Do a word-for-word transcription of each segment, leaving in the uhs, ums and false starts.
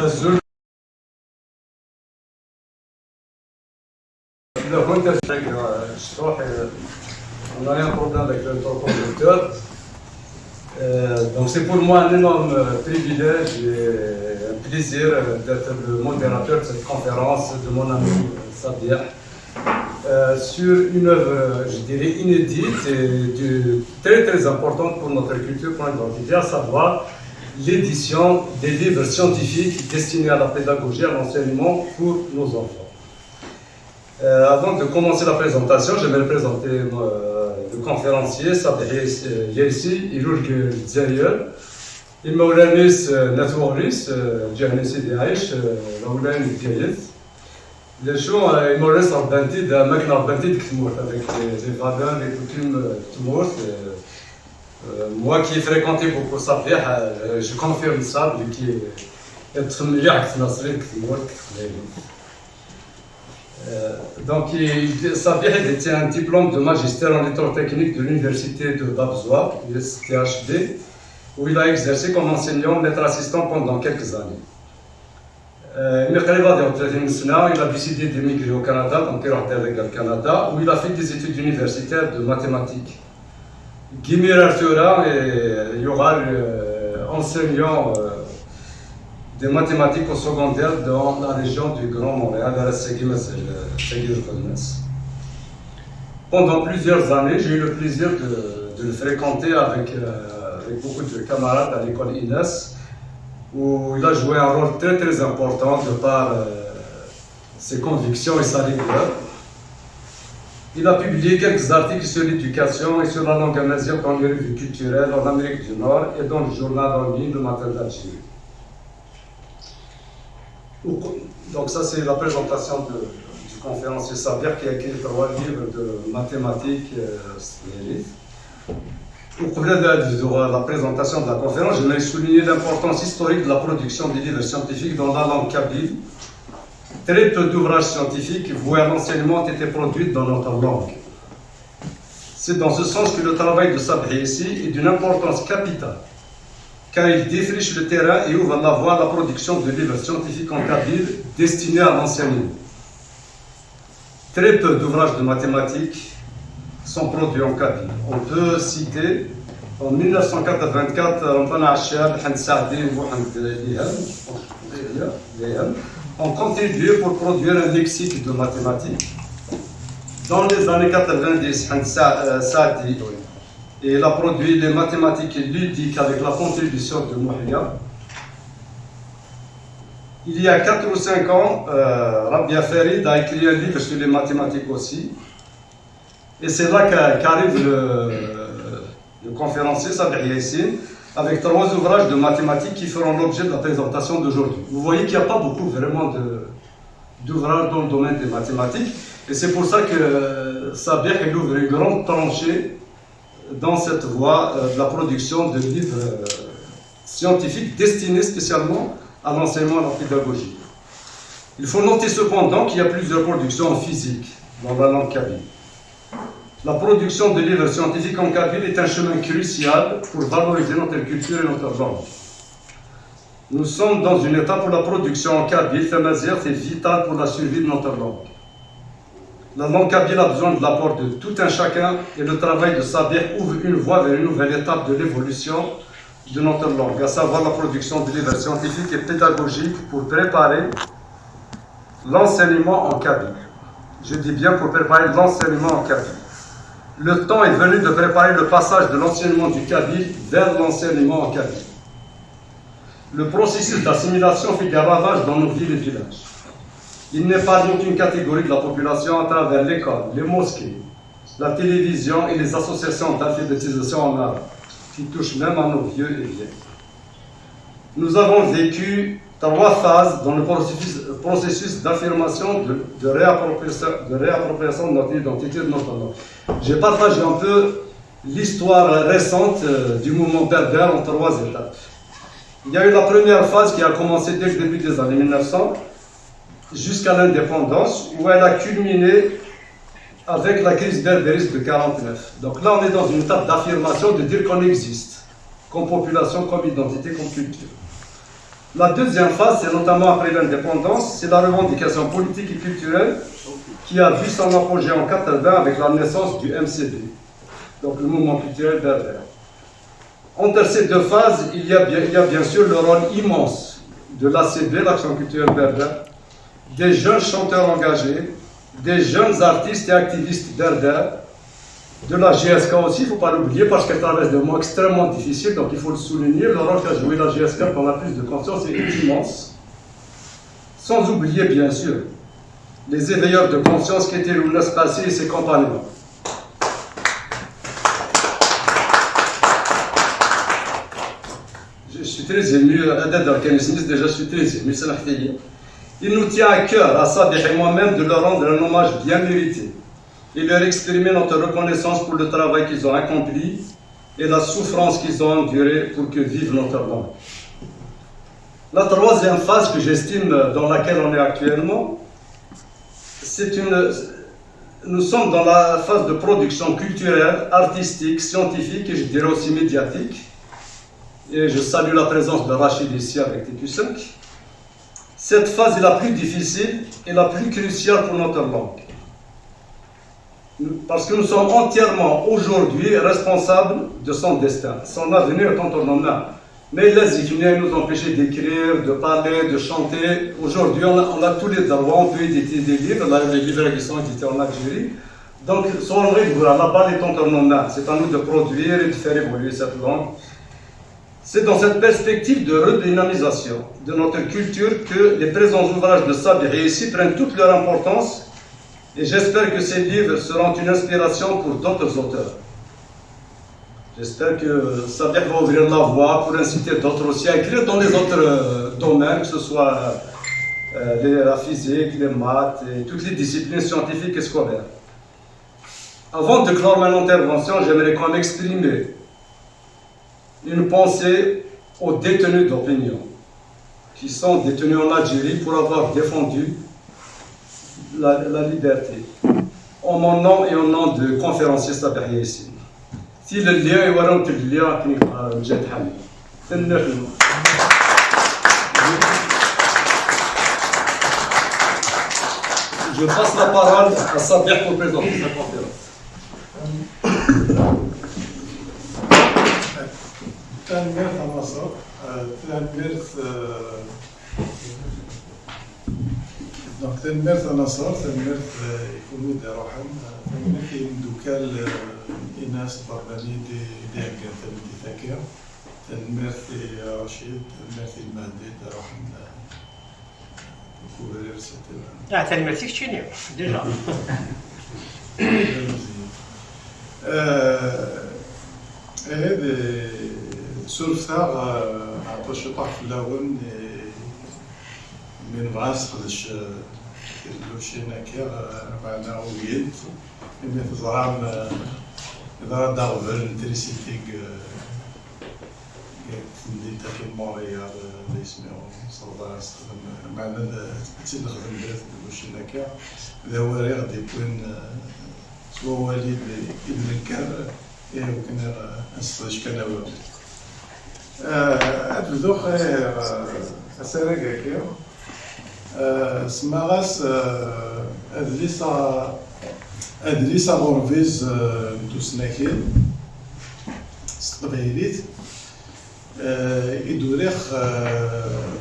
Azul. La Fuente, je crois, euh, on a eu un problème avec l'interlocuteur. Euh, donc c'est pour moi un énorme, euh, privilège et un plaisir, euh, d'être le modérateur de cette conférence de mon ami, euh, Sabih, euh, sur une œuvre, euh, je dirais, inédite et du, très très importante pour notre culture, pour notre identité, à savoir l'édition des livres scientifiques destinés à la pédagogie, à l'enseignement pour nos enfants. Euh, avant de commencer la présentation, j'aimerais présenter, euh, le conférencier Sabih Yaïsi, ilul deg Lezzayer. Imawlan-is, euh, n At Weɣlis, euh, ǧǧiɣ-n Sidi Ɛic, euh, ɣawlan deg Bgayet. D acu, euh, imawlan-is rebban-t-id am akken rebban-t-id deg tmurt, avec les, les valeurs, les coutumes, euh, de tmurt. Euh, euh, moi qui ai fréquenté beaucoup Sabih, euh, je confirme ça, vu qu'il est mliḥ deg tnaṣlit, deg tmurt, deg teqbaylit. Euh, donc, il, Sabih, il détient un diplôme de magistère en électrotechnique de l'université de Bab Zoa, l'U S T H B, où il a exercé comme enseignant, maître assistant pendant quelques années. Euh, mi qrib ad yaweḍ tlatin sna, il a décidé d'émigrer au Canada, donc il a atterri au Canada, où il a fait des études universitaires de mathématiques. Deg imir ar tura, eh, yuɣal, euh, enseignant, euh, des mathématiques au secondaire dans la région du Grand Montréal, ar ass-agi mazal, euh, ass-agi d Lwennas. Pendant plusieurs années, j'ai eu le plaisir de, de le fréquenter avec, euh, avec beaucoup de camarades à l'école Inès, où il a joué un rôle très, très important de par, euh, ses convictions et sa rigueur. Il a publié quelques articles sur l'éducation et sur la langue amazigh dans les revues culturelles en Amérique du Nord et dans le journal en ligne Le Matin d'Algérie. Donc ça, c'est la présentation de, du conférencier Sabih, qui a écrit trois livres de mathématiques, euh, s teqbaylit. Uqbel ad bduɣ la présentation de la conférence, j'aimerais souligner l'importance historique de la production des livres scientifiques dans la langue kabyle. Très peu d'ouvrages scientifiques voués à l'enseignement ont été produits dans notre langue. C'est dans ce sens que le travail de Sabih Yaïsi est d'une importance capitale, car il défriche le terrain et ouvre la voie à la production de livres scientifiques en kabyle destinés à l'enseignement. Très peu d'ouvrages de mathématiques sont produits en kabyle. On peut citer en mille neuf cent quatre-vingt-quatre, Ramdane Achab, Hend Saadi, Mohand Liham, Liham ont contribué pour produire un lexique de mathématiques. Dans les années quatre-vingt-dix, Hend Sa-, euh, Saadi, il a produit les mathématiques ludiques avec la contribution de Mouhia. Il y a quatre ou cinq ans, euh, Rabia Farid a écrit un livre sur les mathématiques aussi. Et c'est là qu'a-, qu'arrive le, le conférencier Sabih Yaïsine avec trois ouvrages de mathématiques qui feront l'objet de la présentation d'aujourd'hui. Vous voyez qu'il n'y a pas beaucoup vraiment de, d'ouvrages dans le domaine des mathématiques. Et c'est pour ça que, euh, Sabih, il ouvre une grande tranchée dans cette voie, euh, de la production de livres, euh, scientifiques destinés spécialement à l'enseignement et à la pédagogie. Il faut noter cependant qu'il y a plusieurs productions en physique dans la langue kabyle. La production de livres scientifiques en kabyle est un chemin crucial pour valoriser notre culture et notre langue. Nous sommes dans une étape où la production en kabyle, tamazight, est vitale pour la survie de notre langue. La langue kabyle a besoin de l'apport de tout un chacun et le travail de Sabih ouvre une voie vers une nouvelle étape de l'évolution de notre langue, à savoir la production de livres scientifiques et pédagogiques pour préparer l'enseignement en kabyle. Je dis bien pour préparer l'enseignement en kabyle. Le temps est venu de préparer le passage de l'enseignement du kabyle vers l'enseignement en kabyle. Le processus d'assimilation fait des ravages dans nos villes et villages. Il n'épargne aucune catégorie de la population à travers l'école, les mosquées, la télévision et les associations d'alphabétisation en arabe, qui touchent même à nos vieux et vieilles. Nous avons vécu trois phases dans le processus, processus d'affirmation de, de réappropriation, de réappropriation de notre identité, de notre langue. J'ai partagé un peu l'histoire récente, euh, du mouvement berbère en trois étapes. Il y a eu la première phase qui a commencé dès le début des années mille neuf cents jusqu'à l'indépendance, où elle a culminé avec la crise berbériste de quarante-neuf. Donc là, on est dans une étape d'affirmation, de dire qu'on existe, comme population, comme identité, comme culture. La deuxième phase, c'est notamment après l'indépendance, c'est la revendication politique et culturelle qui a vu son apogée en quatre-vingts avec la naissance du M C B, donc le mouvement culturel berbère. Entre ces deux phases, il y a bien, il y a bien sûr le rôle immense de l'A C B, l'Action culturelle berbère, des jeunes chanteurs engagés, des jeunes artistes et activistes berbères, de la G S K aussi, il ne faut pas l'oublier, parce qu'elle traverse des moments extrêmement difficiles, donc il faut le souligner, le rôle qu'a joué la G S K pour la prise de conscience est immense. Sans oublier, bien sûr, les éveilleurs de conscience qui étaient Lounas Passé et ses compagnons. Je suis très ému, Adad Arkanis, déjà je suis très ému, ça m'a fait. Il nous tient à cœur, à Sabih et moi-même, de leur rendre un hommage bien mérité et leur exprimer notre reconnaissance pour le travail qu'ils ont accompli et la souffrance qu'ils ont endurée pour que vive notre langue. La troisième phase que j'estime dans laquelle on est actuellement, c'est une... Nous sommes dans la phase de production culturelle, artistique, scientifique et je dirais aussi médiatique. Et je salue la présence de Rachid ici avec T Q cinq. Cette phase est la plus difficile et la plus cruciale pour notre langue. Parce que nous sommes entièrement aujourd'hui responsables de son destin. Son avenir est entre nos mains. Mais les étudiants nous empêchaient d'écrire, de parler, de chanter. Aujourd'hui, on a, on a tous les droits, on peut éditer des livres. Là, les livres qui sont édités en Algérie. Donc, soit on regarde, la balle est entre nos mains. C'est à nous de produire et de faire évoluer cette langue. C'est dans cette perspective de redynamisation de notre culture que les présents ouvrages de Sabih et ici prennent toute leur importance et j'espère que ces livres seront une inspiration pour d'autres auteurs. J'espère que Sabih va ouvrir la voie pour inciter d'autres aussi à écrire dans les autres euh, domaines, que ce soit euh, les- la physique, les maths et toutes les disciplines scientifiques et scolaires. Avant de clore mon intervention, j'aimerais quand même exprimer une pensée aux détenus d'opinion qui sont détenus en Algérie pour avoir défendu la, la liberté. En mon nom et au nom de conférencier Sabih Yassine. Si le lien est vraiment le lien avec Mjahid Hamid. C'est le lien. Je passe la parole à Sabih pour présenter sa conférence. Tanemmirt a Naṣer. Euh, tanemmirt, euh, donc, tanemmirt a Naṣer, tanemmirt, euh, i kunwi d-iruḥen, euh, tanemmirt i imeddukal, euh, Inas Berbani i d-iheggan tameddit-agi, tanemmirt i Racid, tanemmirt i Lmehdi i d-iruḥen, euh, deg ubrid, c'était. Ah, tanemmirt i keččini, déjà. Eh, eh, surfet-aɣ, eh, ɛṭa ciṭuḥ fell-awen, eh, mi nebɣa ad nesseqdec, eh, tilellucin-agi, eh, meɛna ugint, imi teẓram, eh, yeḍra-d aɣbel n trisiti deg, eh, deg temdint-agi n Montréal, eh, d isem-iw, s rrḍa ad nessexdem, meɛna d, ad tt-id-nexdem d tilellucin-agi, d awal i ɣ-d-iwwin, eh, s wawal i d, i d-nekker, i wakken ad, ad nesseqdec kan awal. Eh, ad bduɣ, eh, asarag-agi. Eh, semmaɣ-as, eh, adlis a-, adlis aɣurbiz, eh, n tusnakin s teqbaylit. Eh, i d-uriɣ, eh,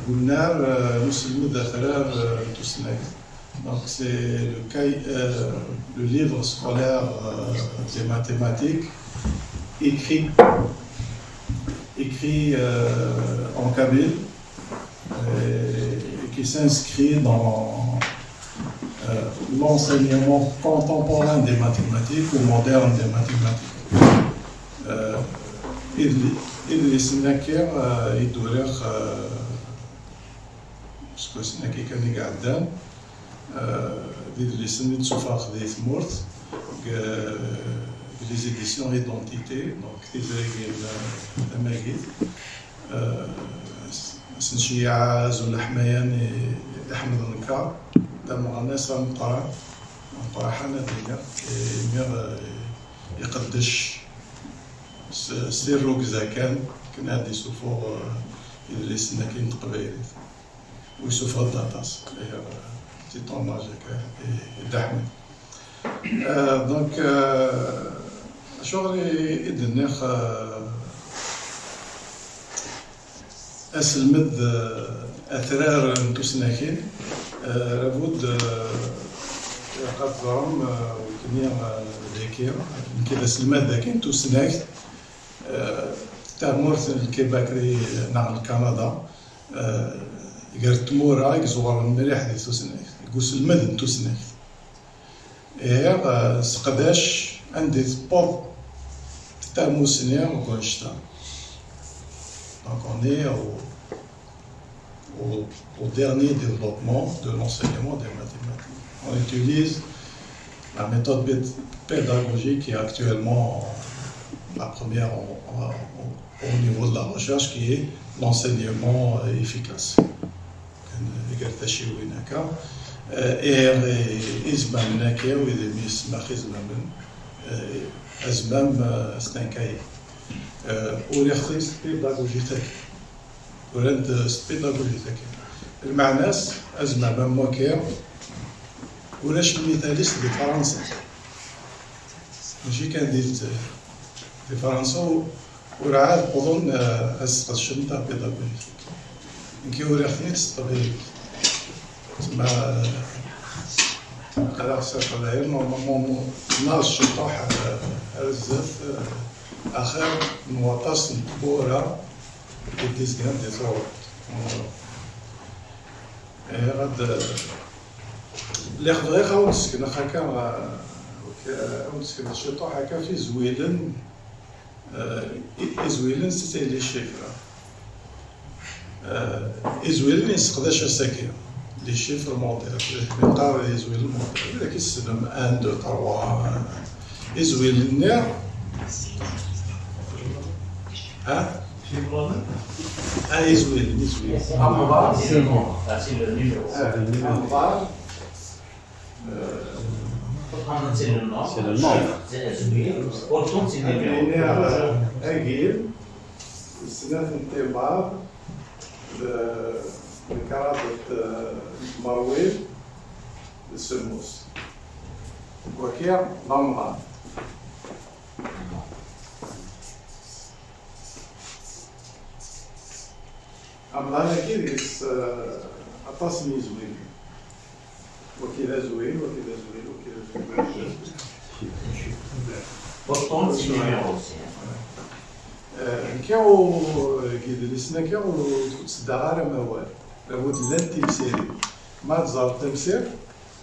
deg unnar, eh, n uselmed atrar, eh, n tusnakt. Donc, c'est le, cahier- euh, le livre scolaire, euh, des mathématiques, écrit, écrit, euh, en kabyle, euh, et qui s'inscrit dans, euh, l'enseignement contemporain des mathématiques ou moderne des mathématiques. Euh, idli- idlisen-agi, euh, i d-uriɣ, euh, iseggasen-agi kan i iɛeddan, euh, d idlisen i d-ssuffɣeɣ di tmurt, deg, deg les éditions Identité, donc tizrigin, euh, tamagit. Euh, s- s nceyyeɛ azul aḥmayan i, i Ḥmed Nkaṛ, d ameɣnas ameqqran, ameqqran ad iniɣ, imi, euh, iqeddec s, s tirrugza kan, akken ad d-isufuɣ, euh, Idlisen-agi n teqbaylit. U yessufeɣ-d aṭas. Ihi, euh, petit hommage akka i, i Dda Ḥmed. Euh, donc, euh, acuɣer i, i d-nniɣ, euh, aselmed, euh, atrar n tusnakin, euh, labud, euh, ilaq ad teẓrem, euh, nekkni, euh, dagi, nekki d aselmad dagi n tusnakt, euh, tamurt n Lkibak di, neɣ Lkanada, euh, gar tmura i iẓewren mliḥ di tusnakt, deg uselmed n tusnakt. Ihi, euh, seqdac anda i tewweḍ tamusni deg wannect-a. Donc, on est au, au, au dernier développement de l'enseignement des mathématiques. On utilise la méthode pét-, pédagogique qui est actuellement la première en, en, en, au niveau de la recherche, qui est l'enseignement, euh, efficace. Kan iger taciwin akka. Eh, ihi, eh, izmamen akka, wid imi yesmax izmamen, eh, azmam, eh, s tenkayt. Eh, uriɣ-t s tpidagujit-agi. Uran-d s tpidagujit-agi. Lmeɛna-s, azmam am wakka, ulac lmital-is di Fransa. Mačči kan di Lezzayer. Di Fransa, u-, urɛad wwḍen, eh, ad sqedcen tapidagujit. Nekki uriɣ-ten-id s teqbaylit. Tma, eh, aql-aɣ s iqbayliyen, normalement, neɣ ciṭuḥ, eh, ar zdat, eh, axir n waṭas n tmura i d-izgan di Tuṛuft. Eh, ad, lliɣ bɣiɣ ad wen-d-sekneɣ akka, eh, ad wen-d-sekneɣ ciṭuḥ akka f izwilen, eh, i-, izwilen, c'est les chiffres. Eh, izwilen i nesseqdac ass-agi, les chiffres modernes, neqqar izwilen modernes, wid akka i tessnem, un, deux, trois, eh, izwilen-nni, ha? Ah, izwilen, izwilen. Amḍar. Ah, c'est le numéro. Ah, amḍar. Euh, c'est le nom. C'est le nom. C'est le nom. Pourtant, c'est le numéro. Ad d-iniɣ, euh, agil, snat n timmad, d, d kraḍ n tmerwin d semmus. Waki d amḍan. Amḍan-agi deg-s, eh, aṭas n yizwilen. Waki d azwil, waki d azwil, waki d azwil. Pourtant, c'est numéro aussi, hein. Eh, nekki u-, deg yidlisen akka ur, ur d-seddaɣ ara amawal. Labud llant timsirin. Ma ad teẓreḍ tamsirt,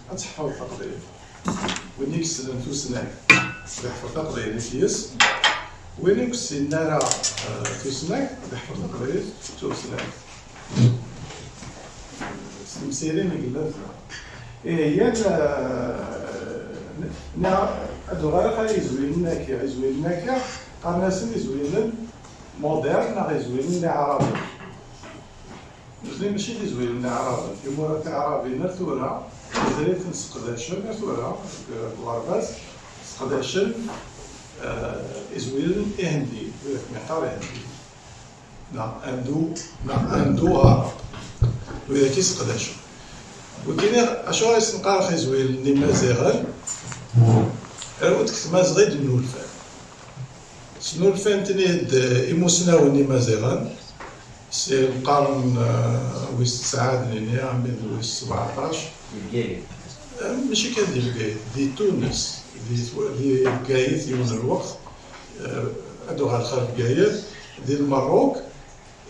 ad teḥfeḍ taqbaylit. Win i yessnen tusnakt, ad iḥfeḍ taqbaylit yes. Win ur yessinen ara, eh, tusnakt, ad iḥfeḍ taqbaylit s tusnakt. S temsirin i yellan tura. Ihi, yan, eh, n-, neɣ ad uɣaleɣ ɣer izwilen-agi. Izwilen-agi, qqaren-asen izwilen modern neɣ izwilen iɛraben. Nutni mačči d izwilen iɛraben. Timura tiɛrabin ar tura, mazal-iten sseqdacen ar tura, deg uɣerbaz, sseqdacen, eh, izwilen ihendiyen, wid akken yeqqar ihendiyen. Neɣ andu, neɣ andu arab. Wid akka i sseqdacen. Wigini, acuɣer i sen-qqareɣ izwilen n Imaziɣen? Arut deg tmazɣi d-nnulfan. Snulfan-ten-id imusnawen imaziɣen, si lqern, eh, wis tesɛa ad nini, armi d wis sebɛeṭac. Di Bgayet. Eh, mačči kan di Bgayet, di Tunes, di twa-, di Bgayet yiwen n lweqt, eh, ad uɣaleɣ ɣer Bgayet, di Lmerruk,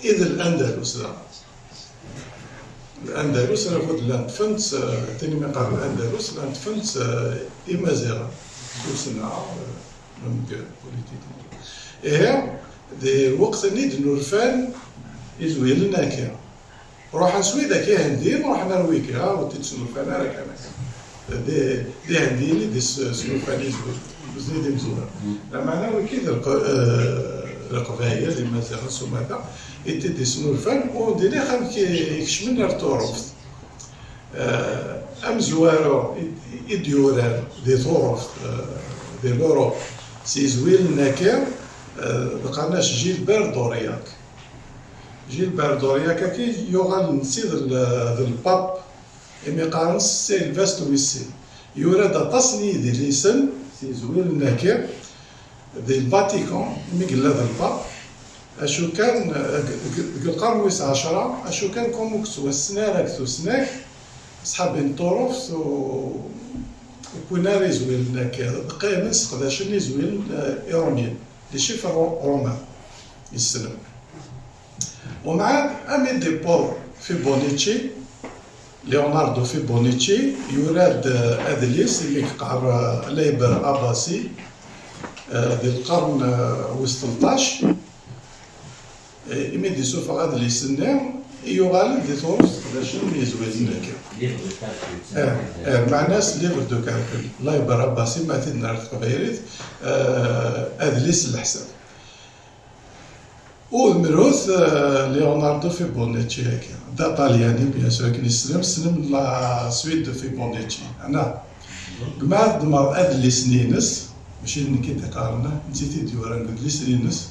i d Landalus daɣen. Landalus, ara fud llant fent, eh, tin mi qqaren Landalus, llant fent, eh, Imaziɣen. Tussna, eh, donc, eh, politique. Ihi, di lweqt-nni d-nnulfan izwilen akka. Ruḥen s widak ihendiyen, ruḥen ar wigi, ur t-id-snulfan ara kan akka. D, d ihendiyen i d-is-, snulfan izwilen, nutni d imezwura. Lameɛna wigi d lq-, eh, Leqbayel, Imaziɣen s umata, i t-id-isnulfan, u d-iniɣ amek i kecmen ar Tuṛuft. Eh, amezwaru i, i d-yuran di Tuṛuft, eh, di l'Europe, s yizwilen akka, eh, d qqaren-as Gilbert d'Aurillac. Gilbert d'Aurillac-agi yuɣal netta d l-, d lpap, imi qqaren Sylvestre wis sin. Yura-d aṭas n yidlisen s yizwilen-agi di Lvatikan, imi yella d lpap. Acu kan, eh, deg, deg, deg lqern wis ɛecra, acu kan, comme ur yettwassen ara deg tusnakt, ṣḥabi n Tuṛuft u-, ur wwin ara izwilen-agi. Qqimen sseqdacen izwilen, eh, iṛumyen, les chiffres ro-, romains, yessnen. Umɛad, ami d-iwweḍ Fibonacci, Leonardo Fibonacci yura-d, eh, adlis imi yeqqar, eh, Liber Abaci, eh, di lqern, eh, wis tleṭṭac. Eh, imi d-isuffeɣ adlis-nni, yuɣal-d di Tuṛuft sseqdacen yizwilen-agi. Eh, eh, meɛna-s livre de calcul. Liber Abaci, ma t-id-nerr teqbaylit, eh, adlis n leḥsab. U d mrut, eh, Leonardo Fibonacci-agi. D aṭalyani, bien sûr, akken yessnem, tessnem la suite de Fibonacci, neɣ? Gma d-, d-, adlisen-ines, mačči d nekk i d-iqqaren, netta i t-id-yuran deg udlis-ines,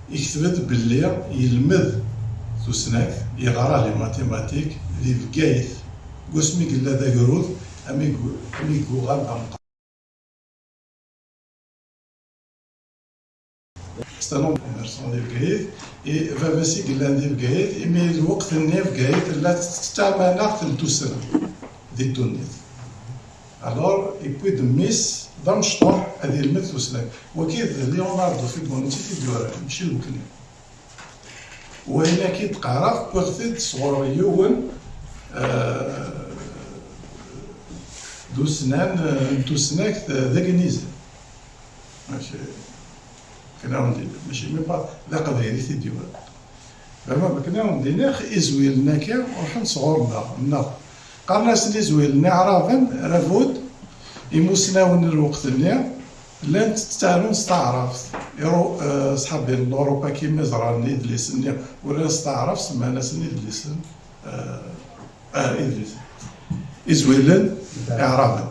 yekteb-d belli yelmed tusnakt, yeɣra les mathématiques di Bgayet, deg wasmi yella d agrud, ami gu-, ami yuɣal d ameqqran. C'est un homme commerçant di Bgayet, et baba-s i yellan di Bgayet, imi lweqt-nni Bgayet tella tettamaneɣt n tussna di ddunit. Alors, yewwi-d mmi-s d amecṭuḥ ad yelmed tusnakt. Wagi d Leonardo Fibonacci i t-id-yuran, mačči d nekni. Wayen akka i d-qqareɣ, wwiɣ-t-id sɣur yiwen, eh, d usnan, eh, n tusnakt, eh, d agnizi. Mačči, akken awen-d-, mačči, même pas d aqbayli i t-id-yuran. Vraiment, akken awen-d-iniɣ, izwilen-agi ruḥen sɣur-neɣ, neɣ qqaren-asen izwilen iɛraben, rabud, imusnawen n lweqt-nni, llan ttarun s taɛrabt. Iru-, eh, ṣḥabi n Luṛupa, kima ẓran idlisen-nni uran s taɛrabt, semman-asen idlisen, eh, eh, idlisen. Izwilen iɛraben.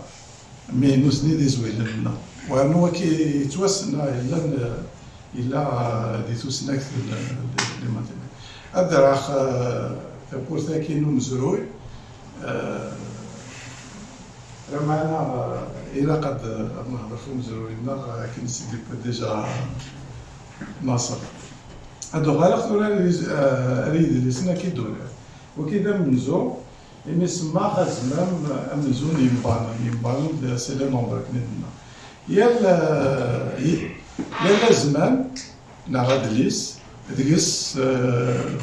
Mi nutni d izwilen-nneɣ. Wernu wagi yettwassen, ah, yellan, eh, yella, eh, di tusnakt n, n, n mathématiques. Ad d-rreɣ, eh, tawwurt-agi n umezruy, eh, lameɛna, eh, ilaq ad, ad nehder f umezruy-nneɣ, eh, akken i s-id-yewwi déjà Naṣer. Ad uɣaleɣ tura ar yiz-, eh, ar yidlisen akka i d-uriɣ. Wagi d amenzu, imi semmaɣ azmam amenzu n yimḍanen, yimḍanen d, c'est les nombres akken i d-nenna. Yal, eh, y-, yal azmam neɣ adlis deg-s, eh,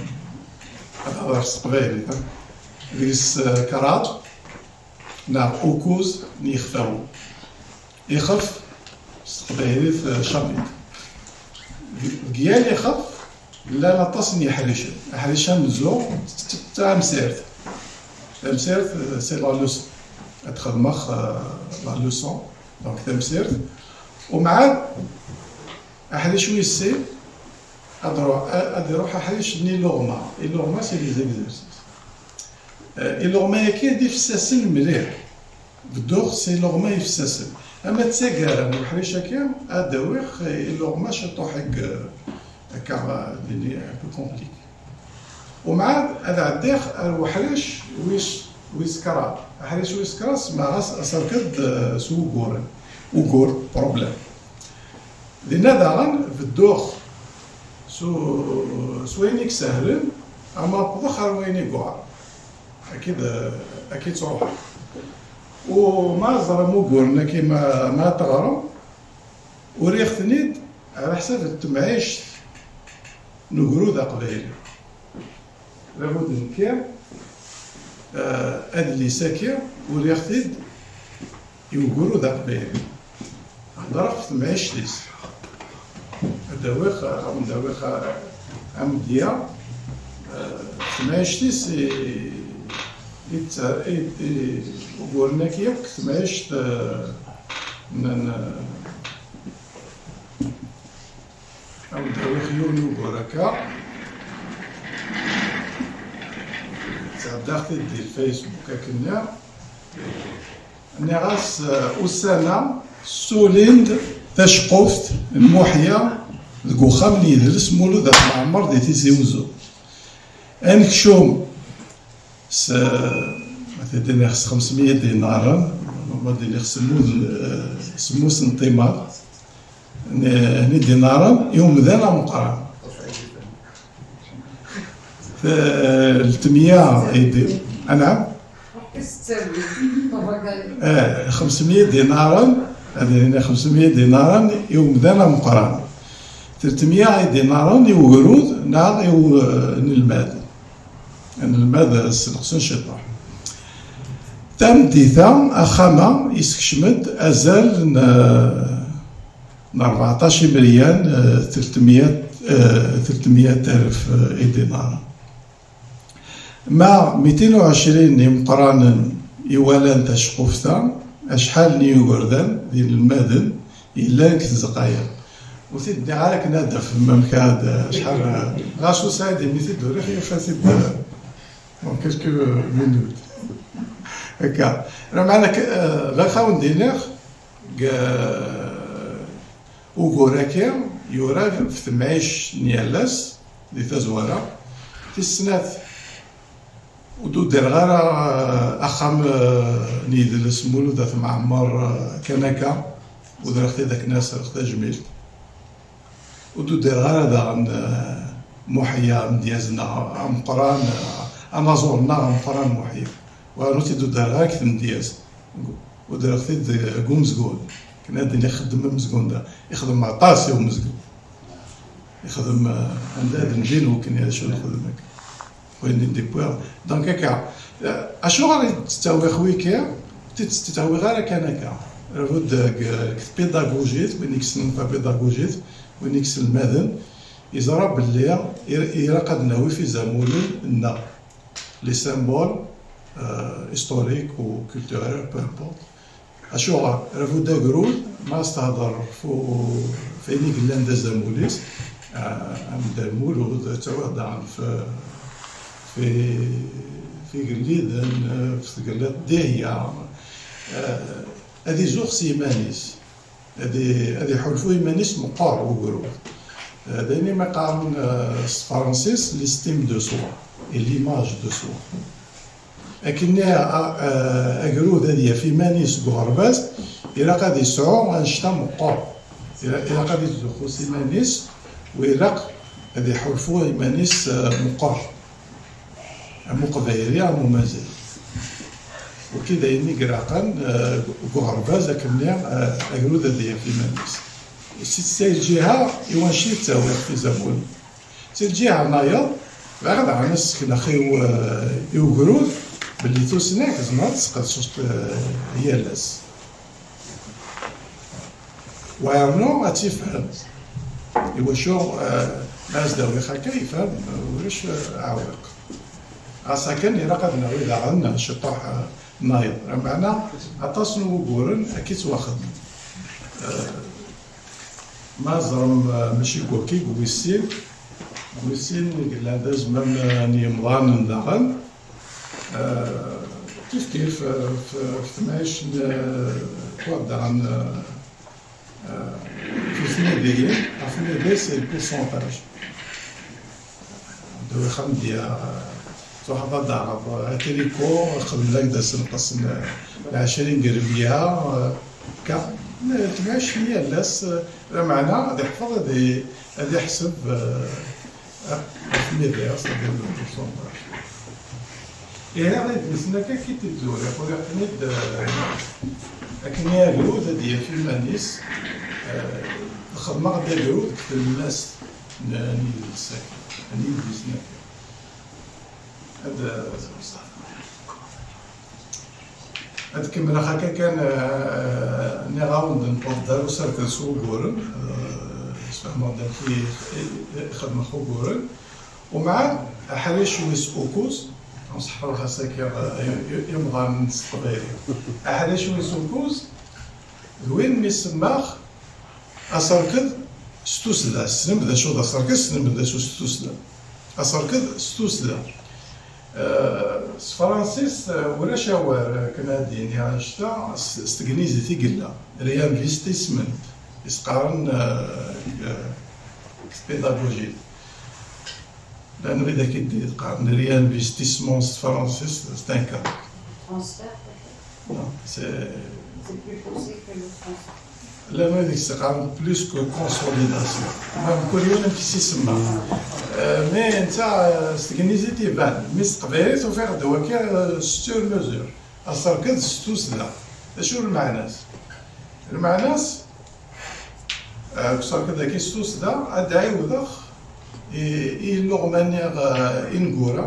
ad hḍeṛ s teqbaylit, eh, deg-s, eh, kraḍ neɣ ukkuẓ n yixfawen. Ixef s teqbaylit, eh, chapitre. Deg yal ixef llan aṭas n yeḥricen. Aḥric amenzu d, d, d tamsirt. Tamsirt, eh, c'est la leçon. Ad xedmeɣ, eh, la leçon. Donc tamsirt. Umɛad, aḥric wis sin, ad ruḥ, ad iruḥ aḥric n iluɣma. Iluɣma, c'est les exercices. Eh, iluɣma-agi d ifessasen mliḥ. Bedduɣ s iluɣma ifessasen. Ama d taggara n uḥric-agi, ad d-awiɣ, eh, iluɣma ciṭuḥ, eh, akka, eh, nini, un peu compliqué. Umɛad ad ɛeddiɣ ar uḥric wis, wis kraḍ. Aḥric wis kraḍ semmaɣ-as aserked, eh, s wuguren. Ugur, problème. Dinna daɣen bedduɣ s, s wayen i isehlen, ama wwḍeɣ ar wayen i yuɛren. Akka i d, akka i ttruḥuɣ. U ma ẓram uguren-agi, ma, ma teɣrem, uriɣ-ten-id ɛla ḥsab n temɛict n ugrud aqbayli. Labud nekki, eh, adlis-agi uriɣ-t-id i ugrud aqbayli. Heddreɣ ɣef temɛict-is. Ad d-awiɣ, ad d-awiɣ amedya, eh, temɛict-is i, i, i, i uguren-agi akk, temɛict, eh, n, n, Ad d-awiɣ yiwen ugur akka. Sɛeddaɣ-t-id di Facebook akken-nni. Nniɣ-as, eh, ussan-a ssulin-d taceqquft n Muḥya deg uxxam n yidles Mulud At Mɛemmer di Tizi Uzzu. Anekcum s, ma t-id-iniɣ, s xemsmya dinaren, ma d-iniɣ semmus, semmus n timaḍ, n, n dinaren i umdan ameqqran. Telt mya i di-, anɛam? Eh, xemsmya dinaren, ad iniɣ xemsmya dinaren i umdan ameqqran. Telt mya i dinaren i ugrud neɣ i u-, nelmad. Anelmad sneqsen ciṭuḥ. Tameddit-a, axxam-a yessekcem-d azal n, n rbeɛṭac imriyan, eh, telt mya, eh, telt mya alef, eh, idinaren. Ma mitin u ɛecrin imeqqranen iwalan taceqquft-a, acḥal n yigerdan d inelmaden yellan deg tzeqqa-ya? Ur t-id-nniɣ ara akken ad d-tafem amek ad, acḥal, ɣas Usaɛid imi t-id-uriɣ yufa-t-id en quelques minutes. Akka. Lameɛna k-, eh, bɣiɣ ad wen-d-iniɣ, deg, eh, ugur-agi yura ɣef temɛict n yal ass di tazwara. Tis snat, ur d-udireɣ ara, eh, axxam, eh, n yidles Mulud At Mɛemmer, eh, kan akka. Udireɣ-t-id akken ad as-rreɣ tajmilt. Ur d-udireɣ ara daɣen, eh, Muḥya amedyaz-nneɣ ameqqran, eh, anaẓur-nneɣ ameqqran Muḥya. Wa ur t-id-udireɣ ara deg tmedyazt. Udireɣ-t-id deg umezgun. Akken ad d-iniɣ ixeddem amezgun da. Ixdem aṭas i umezgun. Ixdem, eh, anda ad ndin wakken acu nexdem akka. Wayen i d-wwiɣ. Donc akka, eh, acuɣer i d-ttawiɣ wiki? Ur t-ttawiɣ ara kan akka. Rfud deg, deg tpidagujit, win i yessnen tapidagujit, win i yesselmaden, yeẓra belli i-, ilaq ad nawi tizamulen-nneɣ, les symboles, euh, historiques ou culturels, peu importe. Acuɣer? Rfud agrud, ma s-tehder f u-, f ayen i yellan d azamul-is, ah, am Dda Lmulud, ad tawiḍ daɣen f, f, f igelliden, f tgellidt Dihya, ah, ad izuxx s yiman-is, ad i-, ad iḥulfu iman-is meqqer ugrud. Ah, d ayen i ma qqaren, ah, s tefransist, l'estime de soi et l'image de soi. Akken a-, a-, agrud ad yaf iman-is deg uɣerbaz, ilaq ad yesɛu annect-a meqqer. Ila-, ilaq ad yettzuxxu s iman-is, u ilaq ad iḥulfu iman-is, eh, meqqer. Am uqbayli, am umazay. Wagi d ayen i ilaqen, eh, deg uɣerbaz, akken, eh, agrud ad yaf iman-is. Si, si lǧiha, i wanect i ttawiɣ tizamulin. Si lǧiha nnayeḍ, bɣiɣ daɣen ad sekneɣ i u-, i ugrud belli tusna tzemreḍ ad tesqedceḍ, eh, yal ass. Wa yernu ad tifhem. Iwacu, eh, ma as-d-awiɣ akka, yefhem, eh, ulac, eh, aɛewwiq. Ɣas akken, ilaq ad nawi daɣen ciṭuḥ, eh, nnayeḍ. Lameɛna, aṭas n wuguren akka i ttwaxedmen. Eh, Ma ẓrem, eh, mačči deg wakki, deg wis sin, deg wis sin i yellan d azmam, eh, n yemḍanen daɣen. Eh, kif kif, eh, f, f temɛict n, eh, wa daɣen, eh, eh, f tmidiyin, ɣef tmidiyin, c'est le pourcentage. Dawi xamdiya, tṛuḥeḍ ad d-taɣeḍ atriko, xedmen-ak-d asenqes n ɛecrin deg rrebya, ka, tmacci yal ass, lameɛna ad iḥfeḍ, ad i-, ad iḥseb, eh, ɣef midias, ad iḥseb le pourcentage. Ihi, idlisen akka i t-id-uriɣ, uriɣ-ten-id, eh, akken i agrud ad yaf iman-is, eh, xedmeɣ-d agrud deg tlemmast n, n yidles-agi, n yidlisen-agi. Ad, ad kemmleɣ akka kan, eh, nniɣ-awen-d newweḍ-d ar userked s wuguren, eh, sfehmeɣ-d amek i, i, i xedmeɣ uguren. Umɛad, aḥric wis ukuz, nṣeḥḥu ɣas akka, eh, i, i, imḍanen s teqbaylit. Aḥric wis ukuz, d win mi semmaɣ aserked s tussda. Tessnem d acu d aserked, tessnem d acu s tussda. Aserked s tussda. Eh, s tefransist, eh, ulac awal, eh, akken ad d-iniɣ annect-a, s, s tegnizit i yella. Réinvestissement, i s-qqaren, eh, deg, eh, deg tpidagujit. Llan wid akka i d-yeqqaren réinvestissement s tefransist, c'est un cas. Transfert, peut-être. Non, c'est... C'est plus poussé que le transfert. Llan wid i s-qqaren plus que consolidation. Ma mkul yiwen amek i s-isemma. Euh, mais netta, euh, s tegnizit iban, mais s teqbaylit ufiɣ-d wakka, euh, sur mesure. Aserked s tussda. D acu lmeɛna-s? Lmeɛna-s, eh, deg userked-agi s tussda, ad d-ɛiwdeɣ i, i yiluɣma-nni, eh, ineggura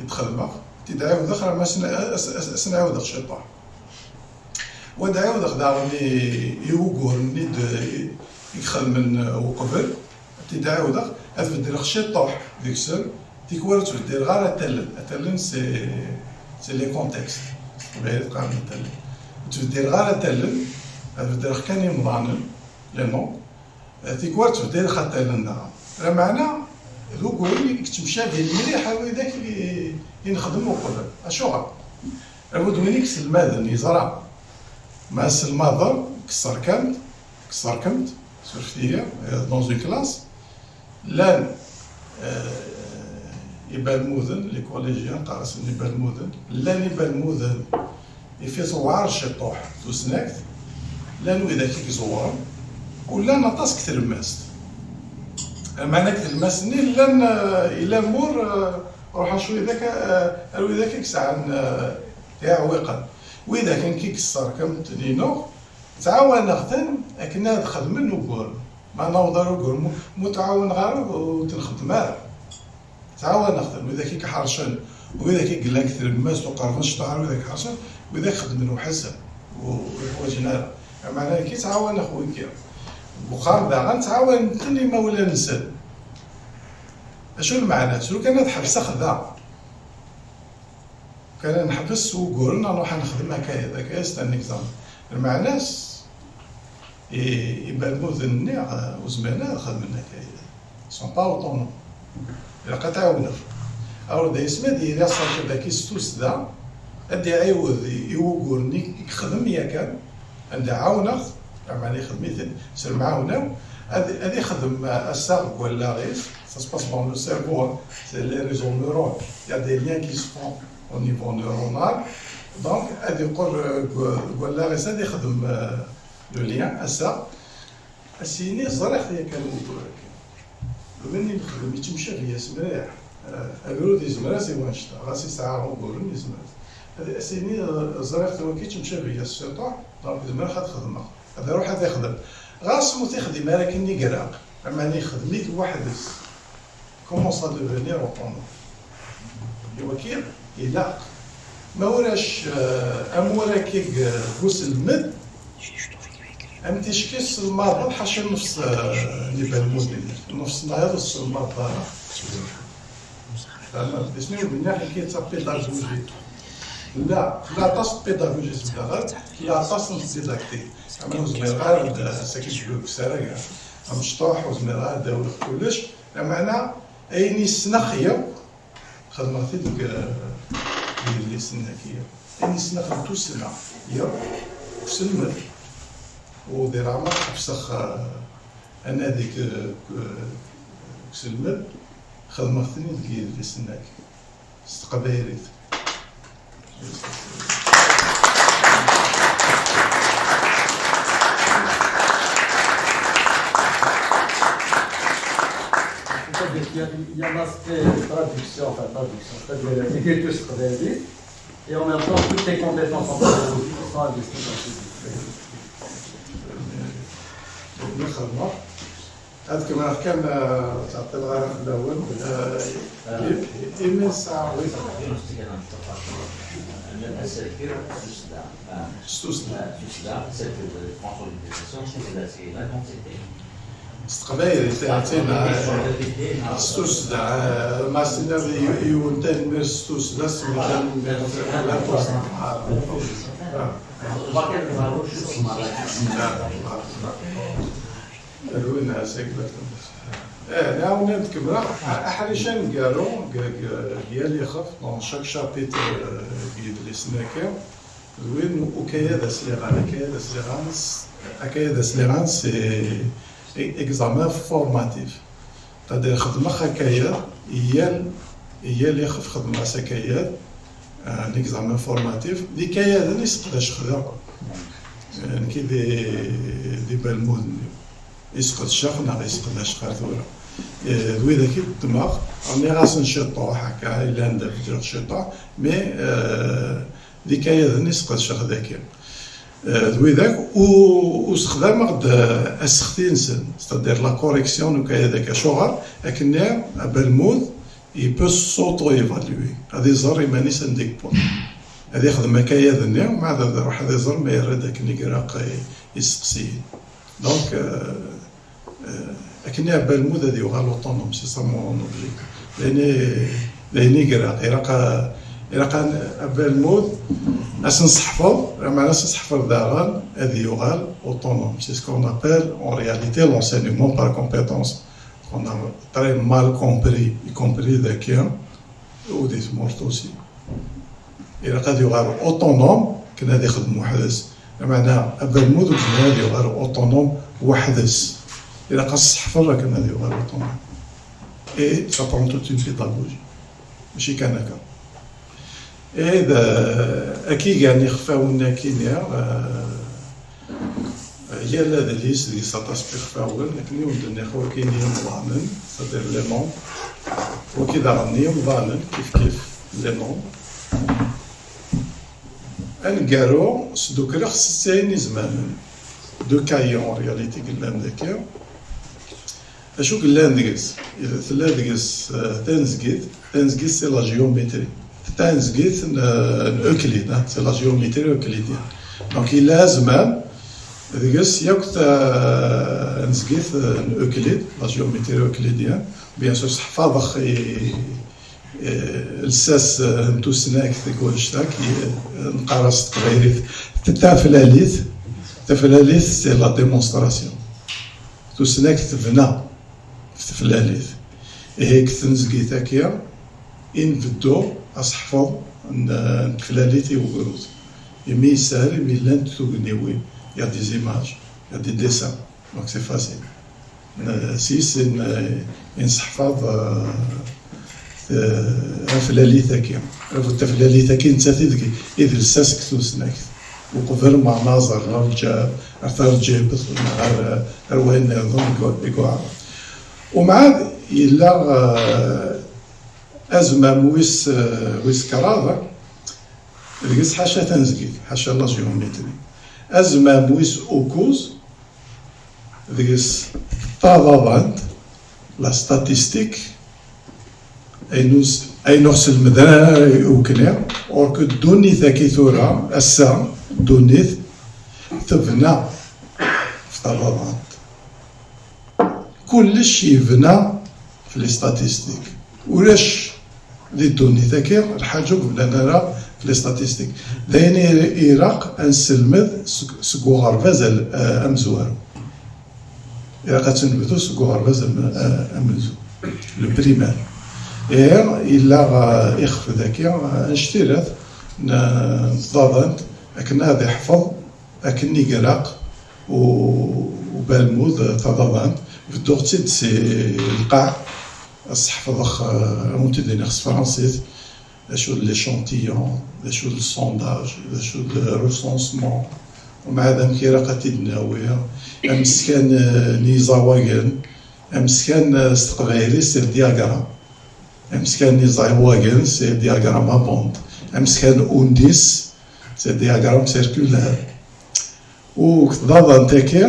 i d-xedmeɣ, ad t-id-ɛiwdeɣ, alamma as-, as-, as-, as-, as-, n-ɛiwdeɣ ciṭuḥ. Wa d-ɛiwdeɣ daɣen i, i wuguren-nni d-, i ixedmen, eh, uqbel. Ad t-id-ɛiwdeɣ, ad beddleɣ ciṭuḥ deg-sen, tikwal ur ttbeddileɣ ara atallen. Atallen, c'est, c'est les contextes. S teqbaylit qqaren atallen. Ur ttbeddileɣ ara atallen, ad beddleɣ kan imḍanen, les noms. Tikwal ur ttbeddileɣ atallen daɣen. Lameɛna, d uguren i yettemcabin mliḥ ar widak i, i nexdem uqbel. Acuɣer? Labud win i iselmaden yeẓra. Ma aselmaden, kesserkant, kesserkent, surfet-iyi, eh, dans une classe, llan, eh, ibalmuden, les collégiens, qqar-asen ibalmuden, llan ibalmuden ifi tewɛer ciṭuḥ tusnakt, llan widak i iẓewren, u llan aṭas deg tlemmast. Lameɛna deg tlemmast-nni llan, eh, yella lmur, eh, ruḥen cwi dak, eh, ar widak i yesɛan, eh, iɛewwiqen. Widak nekk i yesserkemten-inu, ttɛawaneɣ-ten akken ad xedmen uguren. Ma naweḍ ar uguren, mu, mu tɛawaneɣ ara, ur t-nxeddem ara. Ttɛawaneɣ-ten, widak i iḥercen, widak i yellan deg tlemmast, ur qerrben ciṭuḥ ara widak iḥercen, widak xeddmen weḥd-sen, ur, ur ḥwaǧen ara. Lameɛna nekk ttɛawaneɣ wigi. Deg uxxam daɣen, ttɛawanen-ten imawlan-nsen. Acu lmeɛna-s? Lukan ad ḥebseɣ da. Kan ad neḥbes s wuguren, ad nruḥ ad nexdem akayad. Akayad, c'est un exemple. Lmeɛna-s, i, ibalmuden-nni, eh, ur zmiren ad xedmen akayad. Ils sont pas autonomes. Ilaq ad t-ɛiwneɣ. Alors, d asmi ad yili aserked-agi s tussda, ad d-iɛiwed i, i wuguren i, i yexdem yakan, anda ɛawneɣ-t, lameɛna ixdem-iten s lemɛawna-w, ad, ad ixdem, eh, assaɣ deg wallaɣ-is, ça se passe dans le cerveau, hein, c'est les réseaux neurones, il y a des liens qui se font au niveau neuronal, donc ad iqqel, eh, deg, deg wallaɣ-is ad ixdem, eh, le lien, assaɣ, ad s-yini ẓriɣ-t yakan wugur-agi. Win i nexdem yettemcabi-yas mliḥ. Eh, agrud yezmer ad s-iwanect, ɣas yesɛa uguren yezmer. Ad as-yini, eh, ẓriɣ-t wagi yettemcabi-yas ciṭuḥ, donc zemreɣ ad t-xedmeɣ. Ad iruḥ ad ixdem. Ɣas ur t-ixdim ara akken i ilaq, lameɛna ixdem-it weḥd-s. Commence à devenir autonome. Iwaki ilaq. Ma ulac, eh, amur-agi deg, deg uselmed, am ticki tesselmadeḍ ḥaca nnefs, eh, n ibalmuden, nnefs-nnayeḍ ur tesselmadeḍ ara. Tfehmeḍ? Isem-is, nniɣ-ak, d tapédagogie. Tella, tella aṭas n pédagogie s daɣen, tella aṭas n didactique. Ama ur zmireɣ ara ad, ass-agi deg usarag amecṭuḥ, ur zmireɣ ara ad d-awiɣ kullec. Lameɛna, ayen i ssneɣ yakk, xedmeɣ-t-id deg, deg yidlisen-agi. Ayen i ssneɣ n tussna yakk, uselmed. U di leɛmer ḥebseɣ, eh, anadi deg, deg, deg uselmed, xedmeɣ-ten-id deg yidlisen-agi. S teqbaylit. C'est-à-dire qu'il y a, il y a l'aspect traduction, enfin traduction, c'est-à-dire l'écriture s teqbaylit, et en même temps toutes les compétences en pédagogie qui sont investies dans ce livre. Ad kemmleɣ kan, eh, ur ttɛeṭṭileɣ ara fell-awen. Eh, i, imi nesɛa, oui. S tussda. S teqbaylit, eh, s tussda, eh, ma s-tiniḍ i, i yiwen tanemmirt s tussda, s tanemmirt. Rwin ɛsakbat. Eh, nɛawen ad kemmleɣ. Aḥric aneggaru deg, deg, deg yal ixef, dans chaque chapitre, eh, deg yidlisen-agi, d win ukayad asliɣan. Akayad asliɣan s-, akayad asliɣan, c'est e-, examen formatif. C'est-à-dire, xedmeɣ akayad, Yal yal ixef xedmeɣ-as akayad, un examen formatif d ikayaden i seqdaceɣ daɣen. Nekki di di balmud-nni i seqdaceɣ neɣ i seqdaceɣ ar tura. Eh, d widak i d-ddmeɣ, rniɣ-asen ciṭuḥ akka, yellan d abdiɣ ciṭuḥ, mais eh, d ikayaden i seqdaceɣ dagi. Eh, d widak u, u sexdameɣ-d eh, asexti-nsen, c'est-à-dire la correction n ukayad-agi. Acuɣer? Akken-nni abalmud il peut s'auto-évaluer, ad iẓer iman-is anda i yewweḍ. Ad ixdem akayad-nni, umbeɛd ad iruḥ ad iẓer ma yerra-d akken i ilaq i, i isteqsiyen. Donc, euh, euh, akken-nni abalmud ad yuɣal autonome, c'est ça mon objectif. D ayen i, d ayen i ilaq, ilaq a, ilaq a, abalmud ad s-nseḥfeḍ, meɛna ad s-nseḥfeḍ daɣen ad yuɣal autonome. C'est ce qu'on appelle en réalité l'enseignement par compétence. On a très mal compris, y compris dagi u di tmurt aussi. Ilaq ad yuɣal autonome akken ad ixdem weḥd-s. Lameɛna abalmud ur yezmir ad yuɣal autonome weḥd-s. Ilaq ad s-seḥfeḍ akken ad yuɣal autonome. Et ça prend toute une pédagogie. Mačči kan akka. Et d akigan ixfawen akkin, eh, yal adlis deg-s aṭas n yixfawen, akken i wen-d-nniɣ, wagi n yimḍanen, c'est-à-dire les membres, wagi daɣen n yimḍanen, kif kif, les membres. Aneggaru, sdukleɣ setta n yizmamen, deux cahiers en réalité yellan dagi. Acu yellan deg-s? Tella deg-s eh, tanezgit, tanezgit c'est la géométrie. Tanezgit n n Euclide, hein, c'est la géométrie euclidienne. Donc yella azmam deg-s yakk tanezgit n Euclide, la géométrie euclidienne. Bien sûr seḥfaḍeɣ i, eh, lsas eh, n tusnakt deg wannect-a, ki, eh, neqqar-as s teqbaylit taflalit. Taflalit c'est la démonstration. Tusnakt tebna ɣef teflalit. Ihi deg tnezgit-agi i nbeddu aseḥfeḍ n n teflalit i ugrud. Imi yeshel, imi llant tugniwin, il y a des images, il y a des dessins, donc c'est facile. N- s yis i n- i nseḥfaḍ eh, eh, taflalit-agi. Taflalit-agi nettat i deg i d lsas deg tusnakt. Uqbel ma naẓer ar lǧ- ar tarǧibt neɣ ar, ar wayen nniḍen i gu- i yuɛren. Umɛad yella eh, azmam wis eh, wis kraḍ, deg-s ḥaca tanezgit, ḥaca la géométrie. Azmam wis ukkuẓ, deg-s taḍaḍant, la statistique, ayen ur s- ayen ur selmed ara ukni, or que ddunit-agi tura, ass-a, ddunit tebna ɣef taḍaḍant. Kullec yebna ɣef les statistiques. Ulac di ddunit-agi lḥaǧa ur bnan ara ɣef les statistiques. D ayen i- ilaq ad nesselmed seg seg uɣerbaz al- eh, amezwaru. Ilaq ad tt-nebdu seg uɣerbaz am- eh, amenzu, le primaire. Ihi yella eh, ixef dagi eh, anect-ilat n n tḍaḍant akken ad iḥfeḍ akken i ilaq u- ubalmud taḍaḍant. Bedduɣ-tt-id si lqaɛ, ad s-ḥefḍeɣ eh, ad wen-t-id-iniɣ s tefransist. D acu d l'échantillon, d acu d le sondage, d acu d le recensement, umɛad amek ilaq ad t-id-nawi, ameskan eh, n yiẓawagen, ameskan eh, s teqbaylit c'est le diagramme, ameskan n yiẓawagen c'est le diagramme à bande, ameskan n undis c'est le diagramme circulaire. U deg tḍaḍant-agi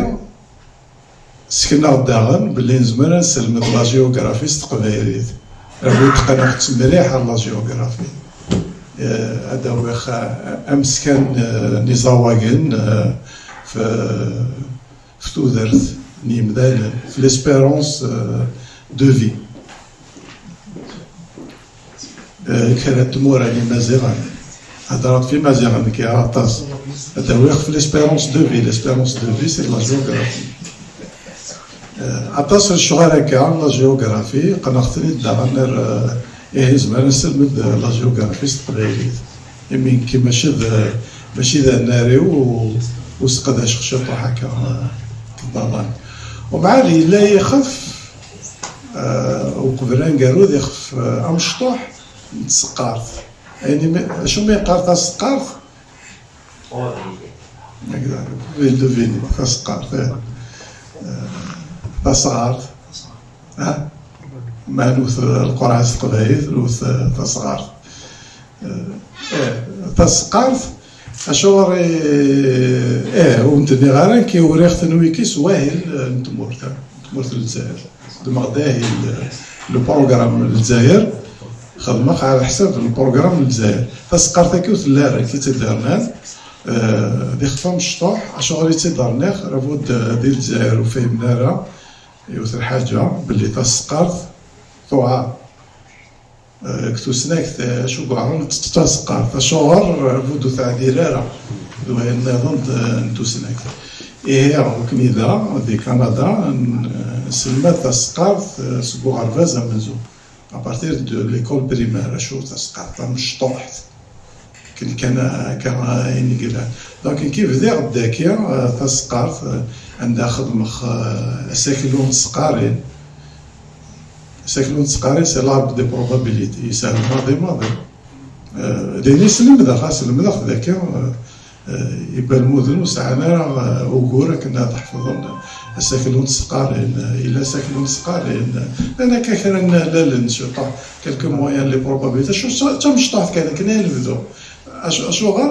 sekneɣ-d daɣen belli nezmer ad nesselmed la géographie s teqbaylit. Rwiɣ qqneɣ-tt mliḥ ar la géographie. Eh, ad awiɣ eh, ameskan eh, n iẓawagen eh, f- f tudert n yimdanen, f l'espérance eh, de vie. Eh, kra n tmura n Imaziɣen. Heddreɣ-d f Imaziɣen nekk aṭas. Ad awiɣ f l'espérance de vie, l'espérance de vie c'est la géographie. Eh, aṭas n lecɣal akka la géographie qqneɣ-ten-id daɣen ar eh, ihi nezmer ad nesselmed eh, la géographie s teqbaylit. Imi nekki mačči d mačči d annar-iw u- u seqdaceɣ ciṭuḥ akka eh, deg ṭṭabane. Umɛad yella yixef Eh, uqbel aneggaru d ixef, eh, amecṭuḥ n tseqqart. Ayen imi, acu mi yeqqar taseqqart? Vine de vine, taseqqart, eh. Eh, tasɣart. Ah? Ma nwet lqerɛa s teqbaylit, nwet, eh, tasɣart. Eh, eh, taseqqart, acuɣer i, eh, ur m-d-nniɣ ara nekki uriɣ-ten wiki s wahil, eh, n tmurt, eh, n tmurt n Lezzayer. Xedmeɣ-d ahil, eh, le programme n Lezzayer, xedmeɣ ɣer leḥsab n le programme n Lezzayer. Taseqqart-agi ur telli ara, nekki i tt-id-rnan, eh, d ixef amecṭuḥ, acuɣer i tt-id-rniɣ, rabud, eh, di Lezzayer ur fhimen ara, yiwet lḥaǧa, belli taseqqart tuɛer. Eh, deg tusnakt, eh, acu yuɛren d taseqqart. Acuɣer, eh, bu d ur teɛdil ara d wayen nniḍen d, n tusnakt. Ihi, akken i da, di Kanada, n-, eh, nselmad taseqqart, eh, seg uɣerbaz amenzu. À partir de l'école primaire, acu taseqqart tamecṭuḥt. Akken kan akka ayen i yellan. Donc, nekki bdiɣ-d daki, eh, taseqqart, eh, anda xedmeɣ, eh, asaklu n tesqarin. Asaklu n tesqarin, c'est l'arbre des probabilités. Yeshel maḍi, maḍi. Eh, din i slemdeɣ, slemdeɣ daki, eh, eh, ibalmuden ur sɛan ara, eh, ugur akken ad ḥefḍen asaklu n tesqarin, eh, yella asaklu n tesqarin, eh, llan akka kra n lalen, ciṭuḥ, quelques moyens, les probabilités, acu, d tamecṭuḥt kan, akken ay nebdu. Acu-, acuɣer?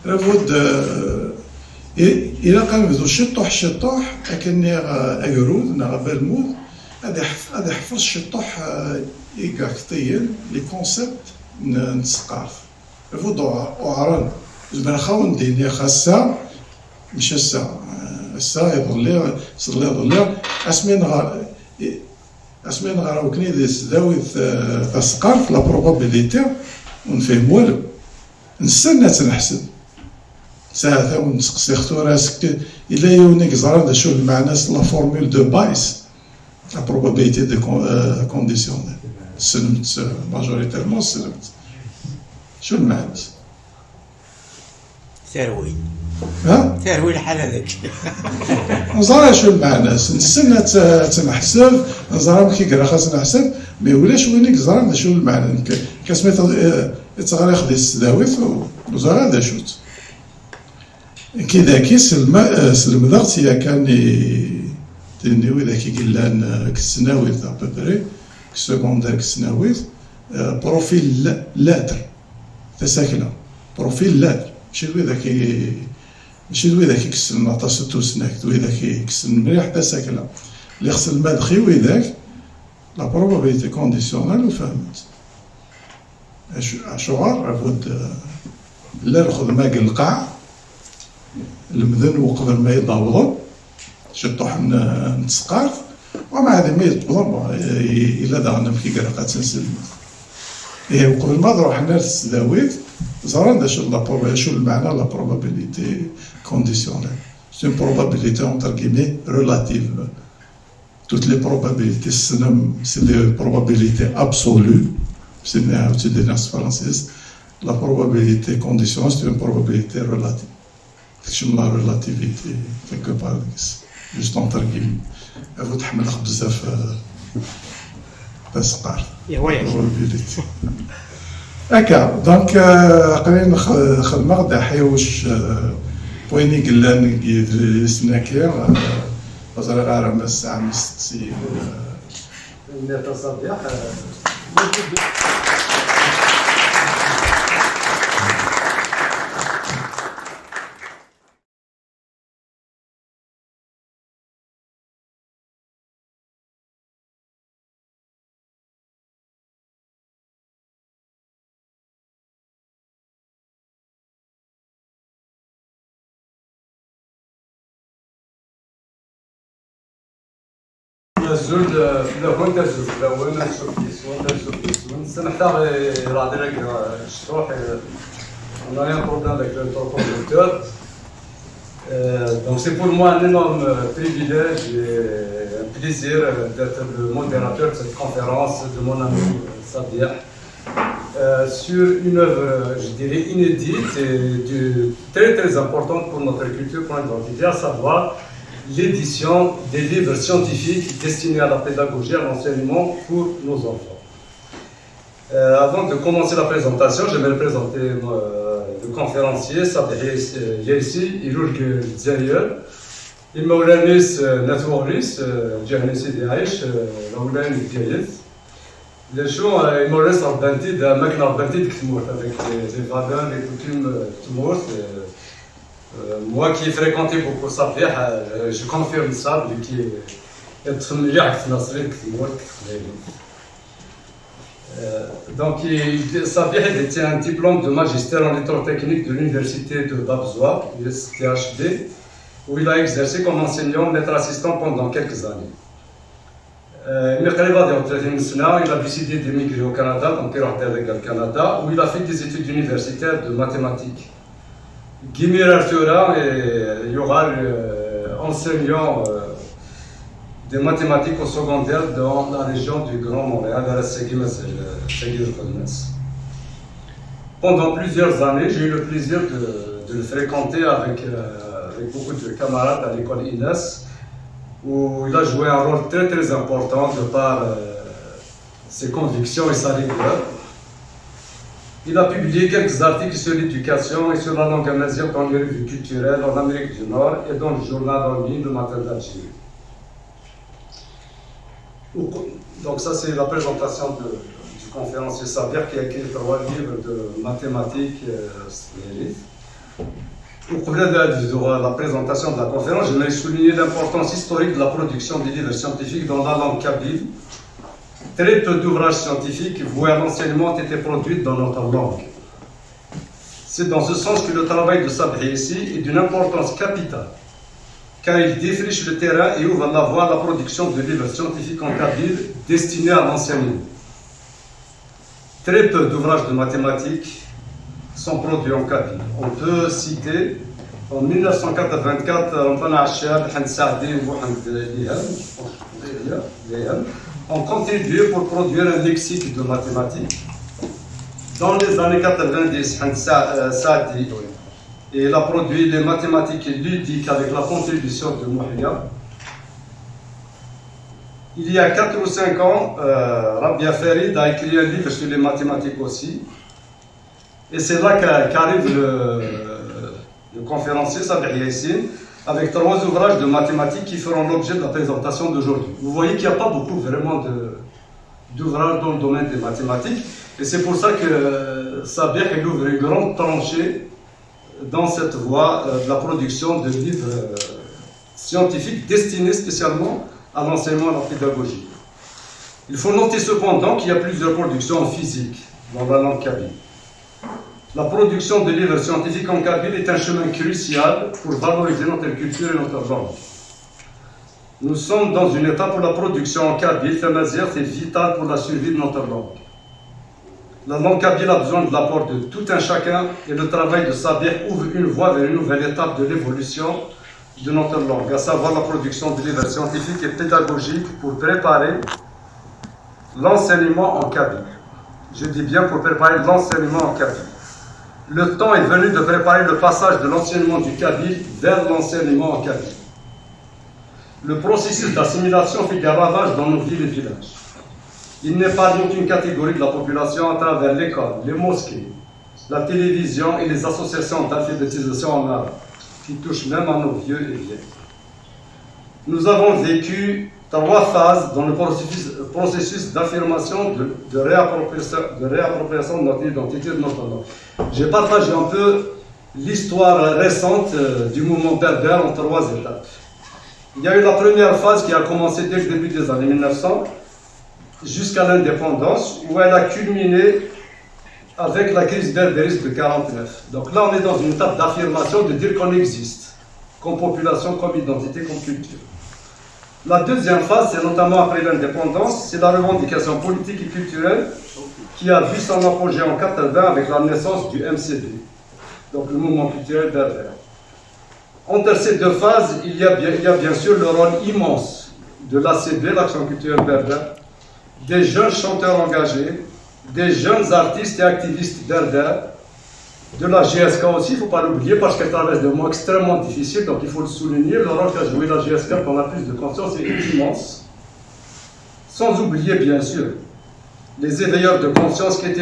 Rabud, eh, i-, ilaq ad nebdu ciṭuḥ, ciṭuḥ, akken niɣ, eh, agrud neɣ abalmud, ad iḥef-, ad iḥfeẓ ciṭuḥ, eh, igaktiyen, les concepts n, n tseqqart. Rabud uɛ-, uɛren. Zemreɣ ad wen-d-iniɣ ass-a, mačči ass-a, eh, ass-a, iḍelli, s-, iḍelli, asmi nɣer, i-, asmi neɣra akken i di tesdawit, eh, taseqqart, la probabilité, ur nefhim walu. Nessen ad tt-neḥseb. Saɛet ad wen-d-seqsiɣ tura, est-ce que yella yiwen i yeẓran d acu lmeɛna-s la formule de Bayes, la probabilité de con-, euh, conditionnelle? Tessnem-tt, euh, majoritairement tessnem-tt. Acu lmeɛna-s? Terwi. Ha? Terwi lḥala dagi. Neẓra acu lmeɛna-s. Nessen ad tt-, ad tt-neḥseb, neẓra amek i ilaq ad tt-neḥseb, mais ulac win i yeẓran d acu lmeɛna. Nekk, nekk asmi t-, eh, i tt-ɣriɣ di tesdawit, ur, ur ẓriɣ ara d acu-tt. Nekki dagi selma-, eh, slemdeɣ-tt yakan i, tin i widak i yellan, eh, deg tesnawit, à peu près, deg secondaire, deg tesnawit, eh, profil le-, lettre, tasakla. Profil lettre. Mačči d widak i, mačči d widak i yessnen aṭas n tusnakt, d widak i yessnen mliḥ tasakla. Lliɣ selmadeɣ i widak, la probabilité conditionnelle, ur fehment. Acu-, acuɣer? Rabud, eh, la lxedma deg lqaɛ, lemden uqbel ma i d-awḍen, ciṭuḥ n, n tesqart, wa ma ɛad mi d-wwḍen, bon, i-, i-, illa daɣen amek i ilaq ad tt-nselmed. Ihi, uqbel ma ad ruḥen ar tesdawit, ẓran d acu la proba-, acu lmeɛna la probabilité conditionnelle. C'est une probabilité, entre guillemets, relative. Toutes les probabilités, c'est des probabilités absolues, c'est une, c'est des françaises. La probabilité conditionnelle, c'est une probabilité relative. Tekcem la relativité, quelque part, juste entre guillemets. Vous تحمل بزاف, euh, taseqqart. Probabilité. Akka, donc, euh, aql-i nx-, xedmeɣ-d aḥiwec, euh, n wayen i yellan deg yidlisen-agi, euh, ur ẓriɣ ara ma tesɛam isteqsiyen, euh. Tanemmirt a Ṣabiḥ, euh, Azul, eh, fell-akent, azul fell-awen, azul fell-awen, azul fell-awen. Samḥet-aɣ i, i leɛḍil-agi, eh, cṭuḥ, eh, on a eu un problème avec l'interlocuteur. Euh, donc c'est pour moi un énorme, euh, privilège et un plaisir, euh, d'être le modérateur de cette conférence de mon ami, euh, Sabih, euh, sur une œuvre, euh, je dirais, inédite et du, très, très importante pour notre culture, pour notre identité, à savoir L'édition des livres scientifiques destinés à la pédagogie et à l'enseignement pour nos enfants. Euh, avant de commencer la présentation, j'aimerais présenter euh, le conférencier Sabih Yaissi, Ilulg Dzayer. Imawlan-is, euh, n At Weɣlis, euh, ǧǧiɣ-n Sidi Ɛic, euh, imawlan n Bgayet. D acu, euh, imawlan-is rebban-t-id am akken rebban-t-id deg tmurt, avec les, les valeurs, les coutumes euh, n tmurt. Euh, euh, moi qui ai fréquenté beaucoup Sabih, euh, je confirme ça, vu que yeṭṭef mliḥ deg tnaṣlit, deg tmurt, deg teqbaylit. Euh, donc, il, Sabih, il détient un diplôme de magistère en électrotechnique de l'université de Bab Zwar, U S T H B, où il a exercé comme enseignant, maître assistant pendant quelques années. Euh, mi qrib ad yaweḍ tlatin sna, il a décidé d'émigrer au Canada, donc il a le Canada, où il a fait des études universitaires de mathématiques. Deg imir ar tura, eh, yuɣal, euh, enseignant euh, des mathématiques au secondaire dans la région du Grand Montréal, à la Segimazelle, Pendant plusieurs années, j'ai eu le plaisir de, de le fréquenter avec, euh, avec beaucoup de camarades à l'école Inès, où il a joué un rôle très très important de par euh, ses convictions et sa rigueur. Il a publié quelques articles sur l'éducation et sur la langue amazigh dans les revues culturelles en Amérique du Nord et dans le journal en ligne Le Matin d'Algérie. Donc ça, c'est la présentation de, du conférencier Sabih qui a écrit trois livres de mathématiques euh, Au cours de la présentation de la conférence, j'aimerais souligner l'importance historique de la production des livres scientifiques dans la langue kabyle. Très peu d'ouvrages scientifiques voués à l'enseignement ont été produits dans notre langue. C'est dans ce sens que le travail de Sabih Yaissi est d'une importance capitale, car il défriche le terrain et ouvre la voie à la production de livres scientifiques en kabyle destinés à l'enseignement. Très peu d'ouvrages de mathématiques sont produits en kabyle. On peut citer en mille neuf cent quatre-vingt-quatre Ramtane Achar, Hamd Saadi et Mohamed Lihem ont contribué pour produire un lexique de mathématiques. Dans les années quatre-vingt-dix, Hamd Sa- euh, Saadi, il a produit les mathématiques ludiques avec la contribution de Mouhia. Il y a quatre ou cinq ans, euh, Rabia Farid a écrit un livre sur les mathématiques aussi. Et c'est là qu'a- qu'arrive le, le conférencier Sabih Yaissi avec trois ouvrages de mathématiques qui feront l'objet de la présentation d'aujourd'hui. Vous voyez qu'il n'y a pas beaucoup vraiment de, d'ouvrages dans le domaine des mathématiques. Et c'est pour ça que euh, Sabih il ouvre une grande tranchée dans cette voie euh, de la production de livres euh, scientifiques destinés spécialement à l'enseignement et à la pédagogie. Il faut noter cependant qu'il y a plusieurs productions en physique dans la langue kabyle. La production de livres scientifiques en kabyle est un chemin crucial pour valoriser notre culture et notre langue. Nous sommes dans une étape où la production en kabyle, tamazight, est vitale pour la survie de notre langue. La langue kabyle a besoin de l'apport de tout un chacun et le travail de Sabih ouvre une voie vers une nouvelle étape de l'évolution de notre langue, à savoir la production de livres scientifiques et pédagogiques pour préparer l'enseignement en kabyle. Je dis bien pour préparer l'enseignement en kabyle. Le temps est venu de préparer le passage de l'enseignement du kabyle vers l'enseignement en kabyle. Le processus d'assimilation fait des ravages dans nos villes et villages. Il n'épargne aucune catégorie de la population à travers l'école, les mosquées, la télévision et les associations d'alphabétisation en arabe, qui touchent même à nos vieux et vieilles. Nous avons vécu trois phases dans le processus, processus d'affirmation de, de réappropriation, de réappropriation de notre identité, de notre langue. J'ai partagé un peu l'histoire récente euh, du mouvement berbère en trois étapes. Il y a eu la première phase qui a commencé dès le début des années mille neuf cents jusqu'à l'indépendance, où elle a culminé avec la crise berbériste de quarante-neuf. Donc là, on est dans une étape d'affirmation, de dire qu'on existe, comme population, comme identité, comme culture. La deuxième phase, c'est notamment après l'indépendance, c'est la revendication politique et culturelle qui a vu son apogée en quatre-vingts avec la naissance du M C D, donc le mouvement culturel berbère. Entre ces deux phases, il y a bien, il y a bien sûr le rôle immense de l'A C B, l'Action culturelle berbère, des jeunes chanteurs engagés, des jeunes artistes et activistes berbères, De la G S K aussi, il ne faut pas l'oublier, parce qu'elle traverse des moments extrêmement difficiles, donc il faut le souligner. Le rôle qu'a joué la G S K pour la prise de conscience est immense. Sans oublier, bien sûr, les éveilleurs de conscience qui étaient